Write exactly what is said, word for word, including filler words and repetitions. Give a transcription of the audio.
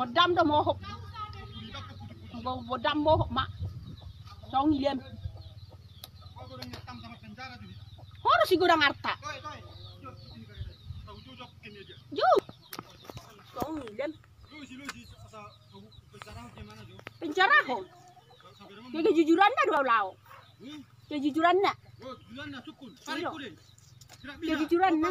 Bodam do mohop. Bo-, bodam mohop ma. Songon i lem. Ho do si godang arta. Jo. Songon i lem. Penjarahon. Ke kejujuranna do au laho. Kejujuranna. Iyo. Kejujuranna.